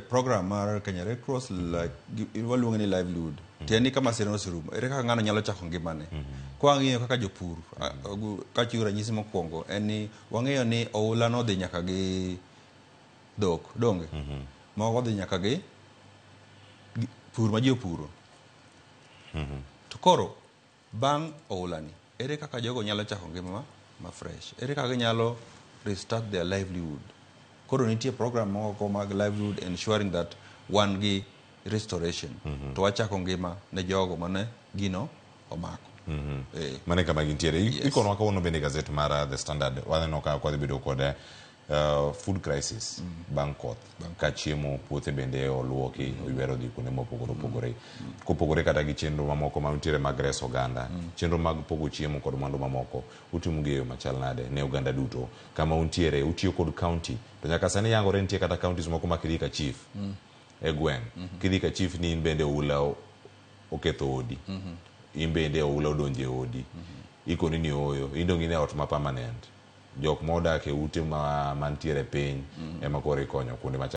Program mar Kenya Red Cross, like waluonge ni livelihood. Tiende ni ka masira oserumo, ere kaka ng'ano nyalo chako ngimane? Ka wang'iyo kaka jopur, kachiwo ranyisi mokwongo en ni wang'eyo ni oula nodhi nyaka gi dhok, donge? Moko odhi nyaka gi pur ma ji opuro. To koro bang' oula ni, ere kaka jogo nyalo chako ngima ma fresh? Ere kaka ginyalo restart their livelihood? Koro nitie program moko mag livelihood, ensuring that wan gi restoration to wachako ngima ne jogo mane gino omako. Mano e kama gintiere. Ikonwa kawuono bende gazet mar The Standard, waneno ka kwadhi bedo kod food crisis bang' koth ka chiemo, puothe bende oluoki, oywero dhi kuonde mopogore opogore. Kopogore kata gi chenro mamoko mantiere mag reso oganda, chenro mag pogo chiemo kod mwandu mamoko utimo gi e yo machal nade ne oganda duto kama untiere? Utiyo kod county, to nyaka sani yangore nitie kata counties moko ma kidhi ka chief e gweng', kidhi ka chief ni in bende oula oketho odi, in bende oula odonjo e odi, ikoni ni ooyo, in dong' in e ot ma permanent, jok modak e ute ma mantiere piny ema koro ikonyo kuonde machal.